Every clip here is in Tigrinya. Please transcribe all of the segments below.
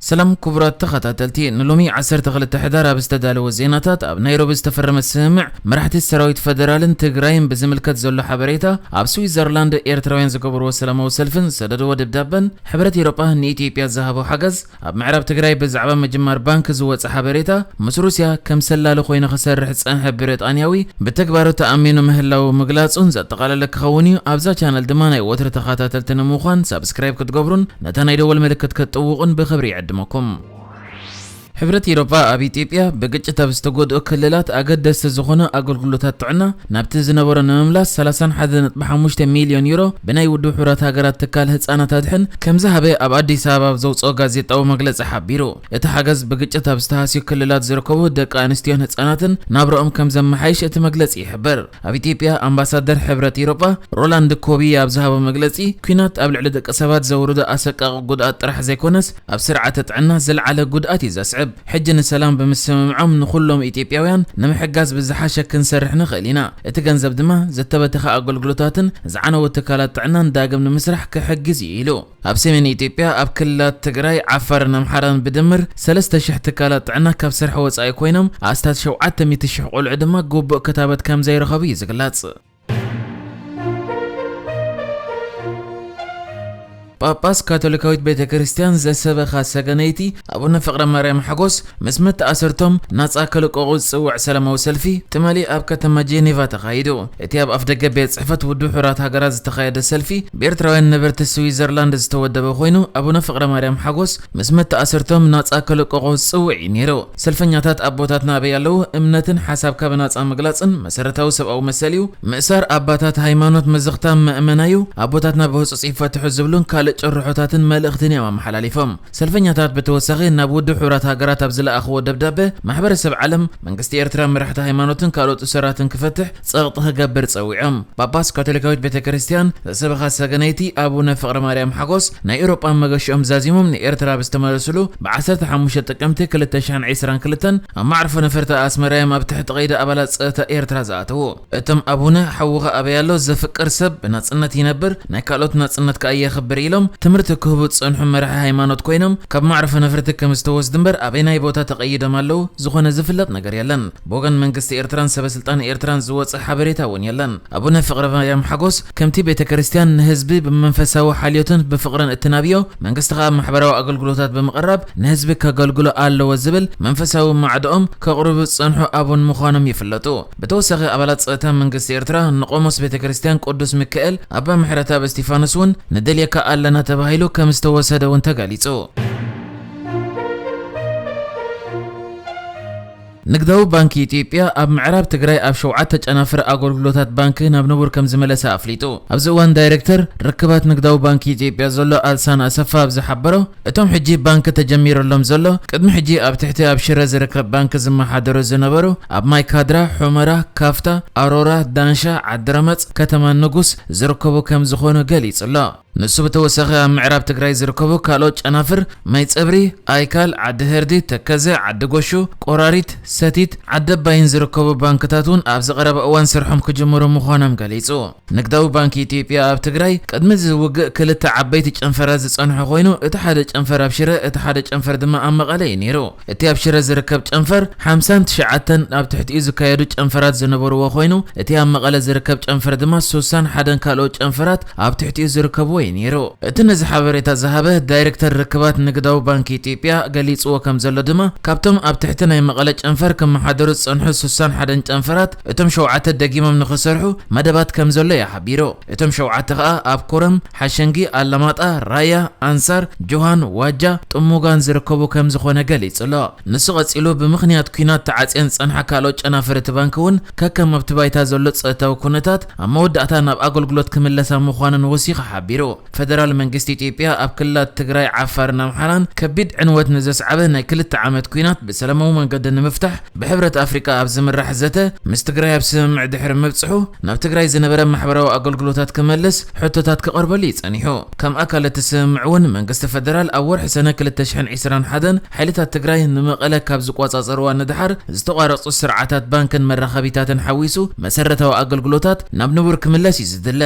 ሰላም ክቡራት ተኸታተልቲ፣ ንሎሚ ዓሰርተ ክልተ ሕዳር ኣብ ዝተዳለወ ዜናታት፣ ኣብ ናይሮቢ ዝተፈረመ ስምምዕ መራሕቲ ሰራዊት ፈደራልን ትግራይን ብዝምልከት ዘሎ ሓበሬታ፣ ኣብ ስዊዘርላንድ ኤርትራውያን ዝገበርዎ ሰላማዊ ሰልፍን ዝሰደድዎ ደብዳበን፣ ሕብረት ኤውሮጳ ንኢትዮጵያ ዝሃቦ ሓገዝ፣ ኣብ ምዕራብ ትግራይ ብዛዕባ ምጅማር ባንክ ዝወጸ ሓበሬታ፣ ምስ ሩስያ ከም ሰላሊ ኮይኑ ክሰርሕ ዝጸንሐ ብሪጣንያዊ ብተግባሩ ተኣሚኑ ምህላዉ ምግላጹን ዘጠቓለለ ክኸውን እዩ። ኣብዛ ቻነል ድማ ናይ ወትሪ ተኸታተልቲ ንምዃን ሳብስክራይብ ክትገብሩን ነታ ናይ ደወል ምልክት ክትጥውቑን ብኽብሪ ይዕድመኩም። ሕብረት ኢሮጳ ኣብ ኢትዮጵያ ብግጭት ኣብ ዝተጎድኡ ክልላት ኣገደስቲ ዝኾነ ኣገልግሎታት ጥዕና ናብቲ ዝነበሮ ንምምላስ ሰላሳን ሓደን ነጥቢ ሓሙሽተ ሚልዮን ዩሮ ብናይ ውድብ ሕቡራት ሃገራት ትካል ህጻናት ኣድሕን ከም ዝሃበ ኣብ ኣዲስ ኣበባ ኣብ ዘውጽኦ ጋዜጣዊ መግለጺ ሓቢሩ። እቲ ሓገዝ ብግጭት ኣብ ዝተሃስዩ ክልላት ዝርከቡ ደቂ ኣንስትዮን ህጻናትን ናብርኦም ከም ዘመሓይሽ እቲ መግለጺ ይሕብር። ኣብ ኢትዮጵያ ኣምባሳደር ሕብረት ኢሮጳ ሮላንድ ኮቢ ኣብ ዝሃቦ መግለጺ፣ ኲናት ኣብ ልዕሊ ደቂ ሰባት ዘውርዶ ኣሰቃቂ ጉድኣት ጥራሕ ዘይኮነስ፣ ኣብ ስርዓተ ጥዕና ዝለዓለ ጉድኣት እዩ ዘስዕብ። ሕጂ ንሰላም ብምስምምዖም ንኹሎም ኢትዮጵያውያን ንምሕጋዝ ብዝሓሸ ክንሰርሕ ንኽእል ኢና። እቲ ገንዘብ ድማ ዝተበተኸ ኣገልግሎታትን ዝዓነወ ትካላት ጥዕናን ዳግም ንምስራሕ ክሕግዝ እዩ ኢሉ። ኣብ ሰሜን ኢትዮጵያ ኣብ ክልላት ትግራይ፣ ዓፋርን ኣምሓራን ብድምር ሰለስተ ሽሕ ትካላት ጥዕና ካብ ስራሕ ወጻኢ ኮይኖም፣ ኣስታት ሸውዓተ ሚእቲ ሽሕ ቆልዑ ድማ ግቡእ ክታበት ከም ዘይረኸቡ እዩ ዝግለጽ። ጳጳስ ካቶሊካዊት ቤተ ክርስቲያን ዘሰበኻ ሰገነይቲ ኣቡነ ፍቕረ ማርያም ሓጎስ ምስ መተኣሰርቶም ናጻ ክልቀቑ ዝጽውዕ ሰላማዊ ሰልፊ ትማሊ ኣብ ከተማ ጄኔቫ ተኻይዱ። እቲ ኣብ ኣፍደገ ቤት ጽሕፈት ውድብ ሕቡራት ሃገራት ዝተኻየደ ሰልፊ ብኤርትራውያን ነበርቲ ስዊዘርላንድ ዝተወደበ ኮይኑ፣ ኣቡነ ፍቕረ ማርያም ሓጎስ ምስ መተኣሰርቶም ናጻ ክልቀቑ ዝጽውዕ እዩ ነይሩ። ሰልፈኛታት ኣቦታትና ኣበይ ኣለዉ? እምነትን ሓሳብካ ብናጻ ምግላጽን መሰረታዊ ሰብኣዊ መሰል እዩ። ምእሳር ኣባታት ሃይማኖት ምዝኽታም ምእመናዩ፣ ኣቦታትና ብህጹጽ ይፈትሑ ዝብሉን ካልእ ጭርሖታትን መልእኽትን እዮም ኣመሓላሊፎም። ሰልፈኛታት ብተወሳኺ ናብ ውድብ ሕቡራት ሃገራት ኣብ ዝለኣኽዎ ደብዳበ፣ ማሕበረሰብ ዓለም መንግስቲ ኤርትራ መራሕቲ ሃይማኖትን ካልኦት እሱራትን ክፈትሕ ጸቕጢ ክገብር ጸዊዖም። ጳጳስ ካቶሊካዊት ቤተ ክርስቲያን ዘሰበኻ ሰገነይቲ ኣቡነ ፍቕረ ማርያም ሓጎስ ናይ ኤውሮጳ መገሽኦም ዛዚሞም ንኤርትራ ብዝተመለስሉ ብ ዓሰርተ ሓሙሽተ ጥቅምቲ ክልተ ሽሕን ዕስራን ክልተን ኣብ መዕርፎ ነፈርቲ ኣስመራ እዮም ኣብ ትሕቲ ቀይዲ ኣባላት ጸጥታ ኤርትራ ዝኣተዉ። እቶም ኣቡነ ሓውኻ ኣበይ ኣሎ ዘፍቅር ሰብ ብናጽነት ይነብር፣ ናይ ካልኦት ናጽነት ከኣ የኽብር ኢሎም ትምህርቲ ክህቡ ዝጸንሑ መራሒ ሃይማኖት ኮይኖም ካብ መዕርፎ ነፈርቲ ከም ዝተወስዱ እምበር ኣበይናይ ቦታ ተቐይዶም ኣለዉ ዝኾነ ዝፍለጥ ነገር የለን። ብወገን መንግስቲ ኤርትራን ሰበ ስልጣን ኤርትራን ዝወጸ ሓበሬታ እውን የለን። ኣቡነ ፍቕረ ማርያም ሓጎስ ከምቲ ቤተ ክርስቲያን ንህዝቢ ብመንፈሳዊ ሓልዮትን ብፍቕርን እትናብዮ፣ መንግስቲ ከኣ ማሕበራዊ ኣገልግሎታት ብምቕራብ ንህዝቢ ከገልግሎ ኣለዎ ዝብል መንፈሳዊ ማዕድኦም ከቕርቡ ዝጸንሑ ኣቡን ምዃኖም ይፍለጡ። ብተወሳኺ ኣባላት ጸጥታ መንግስቲ ኤርትራ ንቆሞስ ቤተ ክርስቲያን ቅዱስ ሚካኤል ኣባ ምሕረተኣብ እስቲፋኖስ እውን ንደልየካ ኣለና ተባሂሉ ከም ዝተወሰደ እውን ተገሊጹ። ንግዳዊ ባንኪ ኢትዮጵያ ኣብ ምዕራብ ትግራይ ኣብ ሸውዓተ ጨናፍር ኣገልግሎታት ባንክ ናብ ንቡር ከም ዝመለሰ ኣፍሊጡ። ኣብዚ እዋን ዳይሬክተር ርክባት ንግዳዊ ባንኪ ኢትዮጵያ ዘሎ ኣልሳን ኣሰፋ ኣብ ዝሓበሮ፣ እቶም ሕጂ ባንክ ተጀሚሩሎም ዘሎ፣ ቅድሚ ሕጂ ኣብ ትሕቲ ኣብ ሽረ ዝርከብ ባንክ ዝመሓደሩ ዝነበሩ ኣብ ማይ ካድራ፣ ሑመራ፣ ካፍታ፣ ኣሮራ፣ ዳንሻ፣ ዓዲ ረመጽ፣ ከተማ ንጉስ ዝርከቡ ከም ዝኾኑ ገሊጹ ኣሎ። ንሱ ብተወሳኺ ኣብ ምዕራብ ትግራይ ዝርከቡ ካልኦት ጨናፍር ማይ ጸብሪ፣ ኣይካል፣ ዓዲ ህርዲ፣ ተከዘ፣ ዓዲ ጎሹ፣ ቆራሪት፣ ሰቲት፣ ዓዲ ኣባይን ዝርከቡ ባንክታት እውን ኣብዚ ቀረባ እዋን ስርሖም ክጅምሩ ምዃኖም ገሊጹ። ንግዳዊ ባንኪ ኢትዮጵያ ኣብ ትግራይ ቅድሚ እዚ ውግእ ክልተ ዓበይቲ ጨንፈራት ዝጸንሖ ኮይኑ፣ እቲ ሓደ ጨንፈር ኣብ ሽረ፣ እቲ ሓደ ጨንፈር ድማ ኣብ መቐለ እዩ ነይሩ። እቲ ኣብ ሽረ ዝርከብ ጨንፈር ሓምሳን ትሽዓተን ኣብ ትሕቲኡ ዝካየዱ ጨንፈራት ዝነበርዎ ኮይኑ፣ እቲ ኣብ መቐለ ዝርከብ ጨንፈር ድማ ሱሳን ሓደን ካልኦት ጨንፈራት ኣብ ትሕቲኡ ዝርከብዎ እዩ ነይሩ። እቲ ነዚ ሓበሬታ ዝሃበ ዳይሬክተር ርክባት ንግዳዊ ባንኪ ኢትዮጵያ ገሊጽዎ ከም ዘሎ ድማ፣ ካብቶም ኣብ ትሕቲ ናይ መቐለ ጨንፈር ክመሓደሩ ዝጸንሑ ሱሳን ሓደን ጨንፈራት፣ እቶም ሸውዓተ ደጊሞም ንኽሰርሑ መደባት ከም ዘሎ እዩ ሓቢሩ። እቶም ሸውዓተ ከኣ ኣብ ኮረም፣ ሓሸንጊ፣ ኣለማጣ፣ ራያ፣ ኣንሳር፣ ጆሃን፣ ዋጃ፣ ጥሙጋን ዝርከቡ ከም ዝኾነ ገሊጹ ኣሎ። ንሱ ቀጺሉ፣ ብምኽንያት ኲናት ተዓጽየን ዝጸንሓ ካልኦት ጨናፍር እቲ ባንክ እውን ከከም ኣብቲ ባይታ ዘሎ ጸጥታዊ ኩነታት ኣብ መወዳእታ ናብ ኣገልግሎት ክምለሳ ምዃነን ወሲኹ ሓቢሩ። ፈደራል መንግስቲ ኢትዮጵያ ኣብ ክልላት ትግራይ፣ ዓፋርን ኣምሓራን ከቢድ ዕንወት ንዘስዓበ ናይ ክልተ ዓመት ኲናት ብሰላማዊ መንገዲ ንምፍታሕ ብሕብረት ኣፍሪቃ ኣብ ዝምራሕ ዘተ ምስ ትግራይ ኣብ ስምምዕ ድሕሪ ምብጽሑ፣ ናብ ትግራይ ዝነበረ ማሕበራዊ ኣገልግሎታት ክመልስ ሕቶታት ክቐርበሉ እዩ ጸኒሑ። ከም ኣካል እቲ ስምምዕ እውን መንግስቲ ፈደራል ኣብ ወርሒ ሰነ ክልተ ሽሕን ዕስራን ሓደን ሓይልታት ትግራይ ንመቐለ ካብ ዝቆጻጸርዋ ንደሓር ዝተቋረጹ ስርዓታት ባንክን መራኸቢታትን ሓዊሱ መሰረታዊ ኣገልግሎታት ናብ ንቡር ክምለስ እዩ ዝድለ።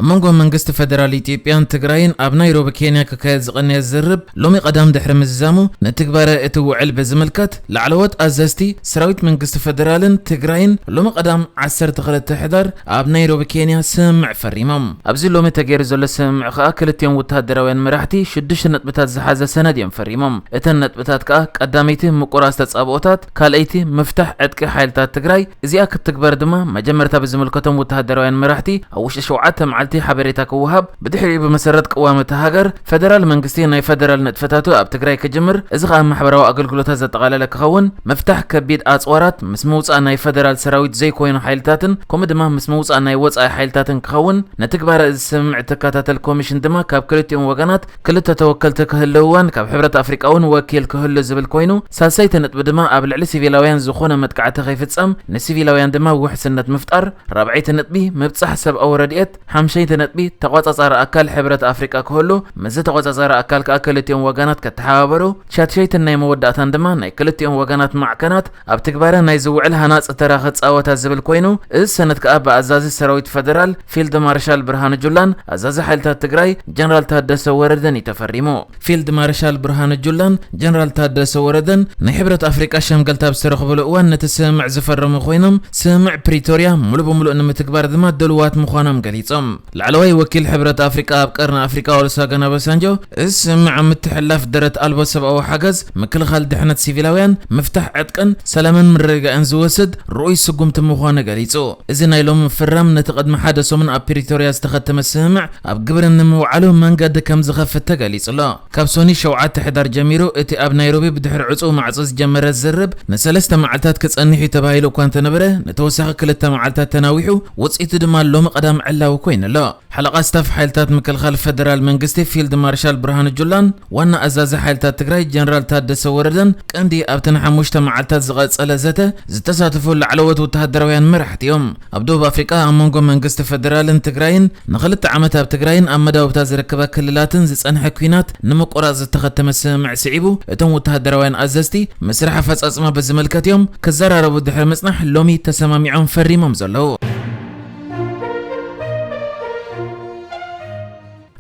ኣብ መንጎ መንግስቲ ፈደራል ኢትዮጵያን ትግራይን ኣብ ናይሮቢ ኬንያ ክካየድ ዝቐነየ ዝርርብ ሎሚ ቀዳም ድሕሪ ምዝዛሙ፣ ንትግባረ እቲ ውዕል ብዝምልከት ላዕለዎት ኣዘዝቲ ሰራዊት መንግስቲ ፈደራልን ትግራይን ሎሚ ቀዳም ዓሰርተ ክልተ ሕዳር ኣብ ናይሮቢ ኬንያ ስምምዕ ፈሪሞም። ኣብዚ ሎሚ ተገይሩ ዘሎ ስምምዕ ከኣ ክልቲኦም ወተሃደራውያን መራሕቲ ሽዱሽተ ነጥብታት ዝሓዘ ሰነድ እዮም ፈሪሞም። እተን ነጥብታት ከኣ ቀዳመይቲ ምቁራጽ ተጻብኦታት፣ ካልኣይቲ ምፍታሕ ዕጥቂ ሓይልታት ትግራይ፣ እዚኣ ክትግበር ድማ መጀመርታ ብዝምልከቶም ወተሃደራውያን መራሕቲ ኣብ ውሽጢ ሸውዓተ መዓልቲ ሓበሬታ ክወሃብ፣ ብድሕሪኡ ብመሰረት ቅዋም እታ ሃገር ፈደራል መንግስቲ ናይ ፈደራል ንጥፈታቱ ኣብ ትግራይ ክጅምር፣ እዚ ከኣ ማሕበራዊ ኣገልግሎታት ዘጠቓለለ ክኸውን፣ ምፍታሕ ከቢድ ኣጽዋራት ምስ ምውጻእ ናይ ፈደራል ሰራዊት ዘይኮይኑ ሓይልታትን ከምኡ ድማ ምስ ምውጻእ ናይ ወጻኢ ሓይልታትን ክኸውን፣ ንትግባረ እዚ ስምምዕ ትከታተል ኮሚሽን ድማ ካብ ክልቲኦም ወገናት ክልተ ተወከልቲ ክህልውዋን ካብ ሕብረት ኣፍሪቃ እውን ወኪል ክህሉ ዝብል ኮይኑ፣ ሳልሰይቲ ነጥቢ ድማ ኣብ ልዕሊ ሲቪላውያን ዝኾነ መጥቃዕቲ ከይፍጸም ንሲቪላውያን ድማ ውሕስነት ምፍጣር፣ ራብዐይቲ ነጥቢ ምብጻሕ ሰብኣዊ ረድኤት፣ ሓምሸይቲ ነጥቢ ተቋጻጻሪ ኣካል ሕብረት ኣፍሪቃ ክህሉ፣ ምስዚ ተቋጻጻሪ ኣካል ከኣ ክልቲኦም ወገናት ከተሓባበሩ፣ ሻትሸይትን ናይ መወዳእታን ድማ ናይ ክልቲኦም ወገናት ማዕከናት ኣብ ትግባረ ናይ ዝውዕል ሃናጺ ተራ ክጻወታ ዝብል ኮይኑ፣ እዚ ሰነድ ከኣ ብኣዛዚ ሰራዊት ፈደራል ፊልድ ማርሻል ብርሃኑ ጁላን ኣዛዚ ሓይልታት ትግራይ ጀነራል ታደሰ ወረደን እዩ ተፈሪሙ። ፊልድ ማርሻል ብርሃኑ ጁላን ጀነራል ታደሰ ወረደን ናይ ሕብረት ኣፍሪቃ ሸምገልታ ኣብ ዝተረኽብሉ እዋን ነቲ ስምምዕ ዝፈረሙ ኮይኖም፣ ስምምዕ ፕሪቶርያ ሙሉእ ብሙሉእ ንምትግባር ድማ ድልዋት ምዃኖም ገሊጾም። ላዕለዋይ ወኪል ሕብረት ኣፍሪቃ ኣብ ቀርኒ ኣፍሪቃ ኦሉሰጉን ኦባሳንጆ፣ እዚ ስምምዕ ኣብ ምትሕልላፍ ደረት ኣልቦ ሰብኣዊ ሓገዝ፣ ምክልኻል ድሕነት ሲቪላውያን፣ ምፍታሕ ዕጥቅን ሰላምን ምርግጋእን ዝወስድ ርኡይ ስጉምቲ ምዃኑ ገሊጹ። እዚ ናይ ሎሚ ምፍራም ነቲ ቅድሚ ሓደ ሰሙን ኣብ ፕሪቶርያ ዝተኸተመ ስምምዕ ኣብ ግብሪ ንምውዓሉ መንገዲ ከም ዝኸፍት ተገሊጹ ኣሎ። ካብ ሶኒ ሸውዓተ ሕዳር ጀሚሩ እቲ ኣብ ናይሮቢ ብድሕሪ ዕጹው ማዕጾ ዝጀመረ ዝርርብ ንሰለስተ መዓልታት ክጸንሕ እዩ ተባሂሉ እኳ እንተነበረ፣ ንተወሳኺ ክልተ መዓልታት ተናዊሑ፣ ውጽኢቱ ድማ ሎሚ ቀዳም ዕላዊ ኮይኑ ኣሎ። ሓለቓ ስታፍ ሓይልታት ምክልኻል ፈደራል መንግስቲ ፊልድ ማርሻል ብርሃኑ ጁላን ዋና ኣዛዚ ሓይልታት ትግራይ ጀነራል ታደሰ ወረደን ቀንዲ ኣብቲ ንሓሙሽተ መዓልታት ዝቐጸለ ዘተ ዝተሳተፉ ላዕለዎት ወተሃደራውያን መራሕቲ እዮም። ኣብ ደቡብ ኣፍሪቃ ኣብ መንጎ መንግስቲ ፈደራልን ትግራይን ንኽልተ ዓመት ኣብ ትግራይን ኣብ መዳውብታ ዝርከባ ክልላትን ዝጸንሐ ኲናት ንምቁራጽ ዝተኸተመ ስምምዕ ስዒቡ፣ እቶም ወተሃደራውያን ኣዘዝቲ ምስራሕ ኣፈጻጽማ ብዝምልከት እዮም ክዘራረቡ ድሕሪ ምጽናሕ ሎሚ ተሰማሚዖም ፈሪሞም ዘለዉ።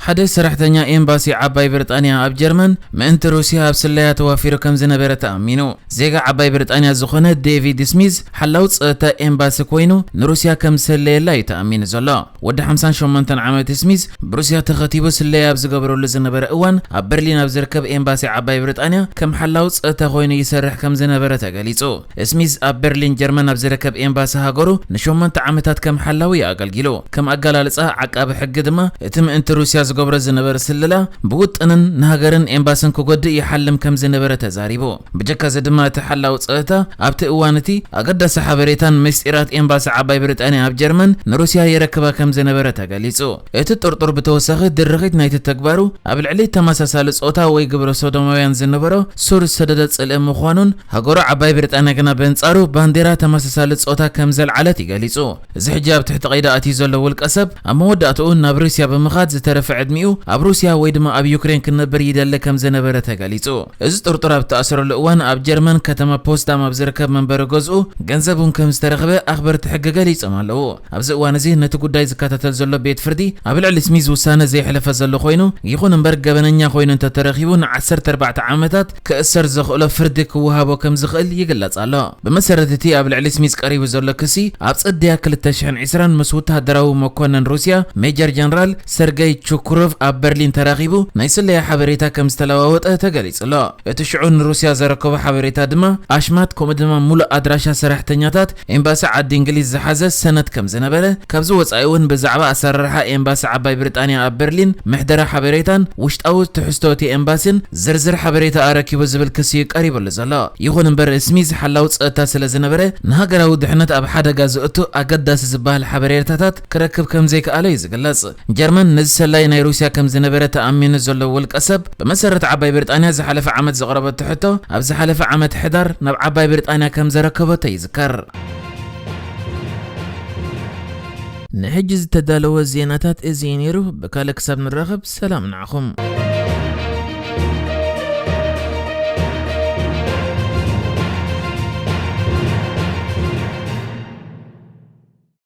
ሓደ ሰራሕተኛ ኤምባሲ ዓባይ ብሪጣንያ ኣብ ጀርመን ምእንቲ ሩስያ ኣብ ስለያ ተዋፊሩ ከም ዝነበረ ተኣሚኑ። ዜጋ ዓባይ ብሪጣንያ ዝኾነ ዴቪድ ስሚዝ ሓላው ጸጥታ ኤምባሲ ኮይኑ ንሩስያ ከም ዝሰለየላ እዩ ተኣሚኑ ዘሎ። ወዲ ሓምሳን ሸሞንተን ዓመት ስሚዝ ብሩስያ ተኸቲቡ ስለያ ኣብ ዝገበረሉ ዝነበረ እዋን ኣብ በርሊን ኣብ ዝርከብ ኤምባሲ ዓባይ ብሪጣንያ ከም ሓላው ጸጥታ ኮይኑ ይሰርሕ ከም ዝነበረ ተገሊጹ። ስሚዝ ኣብ በርሊን ጀርመን ኣብ ዝርከብ ኤምባሲ ሃገሩ ንሸሞንተ ዓመታት ከም ሓላዊ እዩ ኣገልጊሉ። ከም ኣገላልጻ ዓቃቢ ሕጊ ድማ እቲ ምእንቲ ሩስያ ዝገብሮ ዝነበረ ስለላ ብውጥንን ንሃገርን ኤምባስን ክጎድእ ይሓልም ከም ዝነበረ ተዛሪቡ። ብጀካ እዚ ድማ እቲ ሓላዊ ጸጥታ ኣብቲ እዋን እቲ ኣገዳሲ ሓበሬታን ምስጢራት ኤምባሲ ዓባይ ብሪጣንያ ኣብ ጀርመን ንሩስያ የረክባ ከም ዝነበረ ተገሊጹ። እቲ ጥርጡር ብተወሳኺ ድርኺት ናይቲ ተግባሩ ኣብ ልዕሊ ተመሳሳሊ ጾታ ወይ ግብረ ሶዶማውያን ዝነበሮ ሱር ዝሰደደ ጽልኢ ምዃኑን ሃገሩ ዓባይ ብሪጣንያ ግና በንጻሩ ባንዴራ ተመሳሳሊ ጾታ ከም ዘልዓለት እዩ ገሊጹ። እዚ ሕጂ ኣብ ትሕቲ ቀይዲ ኣትዩ ዘሎ ውልቀ ሰብ ኣብ መወዳእትኡ ናብ ሩስያ ብምኻድ ዝተረፈ ዕድሚኡ ኣብ ሩስያ ወይ ድማ ኣብ ዩክሬን ክነብር ይደሊ ከም ዝነበረ ተገሊጹ። እዚ ጥርጡር ኣብ ተኣሰረሉ እዋን ኣብ ጀርመን ከተማ ፖስዳም ኣብ ዝርከብ መንበሪ ገዝኡ ገንዘብ እውን ከም ዝተረኽበ ኣኽበርቲ ሕጊ ገሊጾም ኣለዉ። ኣብዚ እዋን እዚ ነቲ ጉዳይ ዝከታተል ዘሎ ቤት ፍርዲ ኣብ ልዕሊ ስሚዝ ውሳነ ዘየሕለፈ ዘሎ ኮይኑ፣ ይኹን እምበር ገበነኛ ኮይኑ እንተተረኺቡ ንዓሰርተ ኣርባዕተ ዓመታት ክእሰር ዘኽእሎ ፍርዲ ክወሃቦ ከም ዝኽእል ይግለጽ ኣሎ። ብመሰረት እቲ ኣብ ልዕሊ ስሚዝ ቀሪቡ ዘሎ ክሲ፣ ኣብ ጽድያ ክልተ ሽሕን ዕስራን ምስ ወተሃደራዊ መኮነን ሩስያ ሜጀር ጀነራል ሰርገይ ቹኩሮቭ ኣብ በርሊን ተራኺቡ ናይ ስለያ ሓበሬታ ከም ዝተለዋወጠ ተገሊጹ ኣሎ። እቲ ሽዑ ንሩስያ ዘረከቦ ሓበሬታ ድማ ኣሽማት ከምኡ ድማ ሙሉእ ኣድራሻ ሰራሕተኛታት ኤምባሲ ዓዲ እንግሊዝ ዝሓዘ ሰነድ ከም ዝነበረ፣ ካብዚ ወጻኢ እውን ብዛዕባ ኣሰራርሓ ኤምባሲ ዓባይ ብሪጣንያ ኣብ በርሊን፣ ምሕደራ ሓበሬታን ውሽጣዊ ትሕዝቶ እቲ ኤምባሲን ዝርዝር ሓበሬታ ኣረኪቡ ዝብል ክሲ እዩ ቀሪቡሉ ዘሎ። ይኹን እምበር ስሚዝ ሓላው ጸጥታ ስለ ዝነበረ ንሃገራዊ ድሕነት ኣብ ሓደጋ ዘእቱ ኣገዳሲ ዝበሃል ሓበሬታታት ክረክብ ከም ዘይከኣለ እዩ ዝግለጽ። ጀርመን ነዚ ሰላይ ናይ ሩስያ ከም ዝነበረ ተኣሚኑ ዘሎ ውልቀ ሰብ ብመሰረት ዓባይ ብሪጣንያ ዝሓለፈ ዓመት ዘቕረበቶ ሕቶ ኣብ ዝሓለፈ ዓመት ሕዳር ናብ ዓባይ ብሪጣንያ ከም ዘረከበቶ ይዝከር። ንሕጂ ዝተዳለወ ዜናታት እዚ እዩ ነይሩ። ብካልእ ክሳብ ንራኸብ ሰላም ንዓኹም።